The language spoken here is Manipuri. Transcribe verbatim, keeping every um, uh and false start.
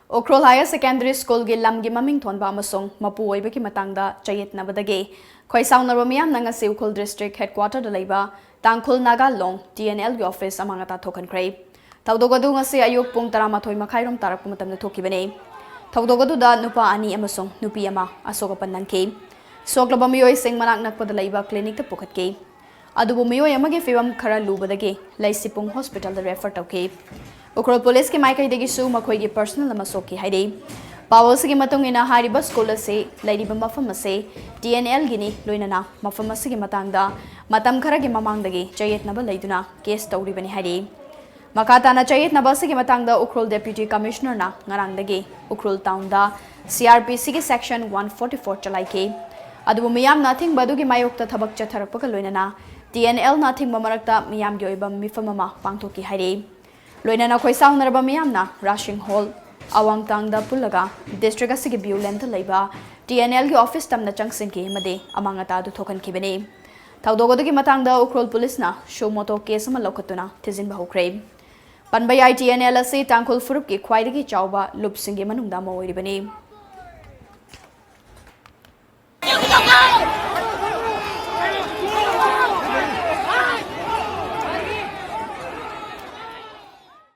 ꯎꯈ꯭ꯔꯨꯜ Higher Secondary Schoolꯒꯤ ꯂꯝꯒꯤ ꯃꯃꯤꯡ ꯊꯣꯟꯕ ꯑꯃꯁꯨꯡ ꯃꯄꯨ ꯑꯣꯏꯕꯒꯤ ꯃꯇꯥꯡꯗ ꯆꯌꯦꯠꯅꯕꯗꯒꯤ ꯈꯣꯏꯁꯥꯎꯅꯔꯕ ꯃꯤꯌꯥꯝꯅ ꯉꯁꯤ ꯎꯈ꯭ꯔꯨꯜ District Headquarterꯗ ꯂꯩꯕ ꯇꯥꯡꯈꯨꯜ ꯅꯥꯒꯥ ꯂꯣꯡ TNLꯒꯤ office ꯑꯃꯥꯡ ꯑꯇꯥ ꯊꯣꯛꯍꯟꯈ꯭ꯔꯦ꯫ ꯊꯧꯗꯣꯛ ꯑꯗꯨ ꯉꯁꯤ ꯑꯌꯨꯛ ꯄꯨꯡ ꯇꯔꯥꯃꯥꯊꯣꯏ ꯃꯈꯥꯏꯔꯣꯝ ꯇꯥꯔꯛꯄ ꯃꯇꯝꯗ ꯊꯣꯛꯈꯤꯕꯅꯤ꯫ ꯊꯧꯗꯣꯛ ꯑꯗꯨꯗ ꯅꯨꯄꯥ ꯑꯅꯤ ꯑꯃꯁꯨꯡ ꯅꯨꯄꯤ ꯑꯃ ꯑꯁꯣꯛ ꯑꯄꯟ ꯅꯪꯈꯤ꯫ ꯁꯣꯛꯂꯕ ꯃꯤꯑꯣꯏꯁꯤꯡ ꯃꯅꯥꯛ ꯅꯛꯄꯗ ꯂꯩꯕ clinicꯇ ꯄꯨꯈꯠꯈꯤ꯫ ꯑꯗꯨꯕꯨ ꯃꯤꯑꯣꯏ ꯑꯃꯒꯤ ꯐꯤꯕꯝ ꯈꯔ ꯂꯨꯕꯗꯒꯤ ꯂꯩꯁꯤꯄꯨꯡ hospitalꯗ refer ꯇꯧꯈꯤ꯫ ꯎꯈ꯭ꯔꯨꯜ policeꯀꯤ ꯃꯥꯏꯀꯩꯗꯒꯤꯁꯨ ꯃꯈꯣꯏꯒꯤ personnel ꯑꯃ ꯁꯣꯛꯈꯤ ꯍꯥꯏꯔꯤ꯫ ꯄꯥꯎ ꯑꯁꯤꯒꯤ ꯃꯇꯨꯡ ꯏꯟꯅ ꯍꯥꯏꯔꯤꯕ school ꯑꯁꯤ ꯂꯩꯔꯤꯕ ꯃꯐꯝ ꯑꯁꯤ TNLꯒꯤꯅꯤ, ꯂꯣꯏꯅꯅ ꯃꯐꯝ ꯑꯁꯤꯒꯤ ꯃꯇꯥꯡꯗ ꯃꯇꯝ ꯈꯔꯒꯤ ꯃꯃꯥꯡꯗꯒꯤ ꯆꯌꯦꯠꯅꯕ ꯂꯩꯗꯨꯅ case ꯇꯧꯔꯤꯕꯅꯤ ꯍꯥꯏꯔꯤ꯫ ꯃꯈꯥ ꯇꯥꯅ ꯆꯌꯦꯠꯅꯕ ꯑꯁꯤꯒꯤ ꯃꯇꯥꯡꯗ ꯎꯈ꯭ꯔꯨꯜ Deputy Commissionerꯅ ꯉꯔꯥꯡꯗꯒꯤ Ukhrul townꯗ CrPCꯒꯤ section one forty four ꯆꯂꯥꯏꯈꯤ꯫ ꯑꯗꯨꯕꯨ ꯃꯤꯌꯥꯝꯅ ꯑꯊꯤꯡꯕ ꯑꯗꯨꯒꯤ ꯃꯥꯌꯣꯛꯇ ꯊꯕꯛ ꯆꯠꯊꯔꯛꯄꯒ ꯂꯣꯏꯅꯅ TNLꯅ ꯑꯊꯤꯡꯕ ꯃꯔꯛꯇ ꯃꯤꯌꯥꯝꯒꯤ ꯑꯣꯏꯕ ꯃꯤꯐꯝ ꯑꯃ ꯄꯥꯡꯊꯣꯛꯈꯤ ꯍꯥꯏꯔꯤ꯫ ꯂꯣꯏꯅꯅ ꯈꯣꯏꯁꯥꯎꯅꯔꯕ ꯃꯤꯌꯥꯝꯅ ꯔꯥꯁꯤꯡ ꯍꯣꯜ, ꯑꯋꯥꯡ ꯇꯥꯡꯗ ꯄꯨꯜꯂꯒ district ꯑꯁꯤꯒꯤ Viewlandꯇ ꯂꯩꯕ TNLꯒꯤ office ꯇꯝꯅ ꯆꯪꯁꯤꯟꯈꯤ ꯑꯃꯗꯤ ꯑꯃꯥꯡ ꯑꯇꯥ ꯑꯗꯨ ꯊꯣꯛꯍꯟꯈꯤꯕꯅꯤ꯫ ꯊꯧꯗꯣꯛ ꯑꯗꯨꯒꯤ ꯃꯇꯥꯡꯗ ꯎꯈ꯭ꯔꯨꯜ policeꯅ suo motu case ꯑꯃ ꯂꯧꯈꯠꯇꯨꯅ ꯊꯤꯖꯤꯟꯕ ꯍꯧꯈ꯭ꯔꯦ꯫ ꯄꯟꯕ ꯌꯥꯏ, TNL ꯑꯁꯤ ꯇꯥꯡꯈꯨꯜ ꯐꯨꯔꯨꯞꯀꯤ ꯈ꯭ꯋꯥꯏꯗꯒꯤ ꯆꯥꯎꯕ ꯂꯨꯞꯁꯤꯡꯒꯤ ꯃꯅꯨꯡꯗ ꯑꯃ ꯑꯣꯏꯔꯤꯕꯅꯤ꯫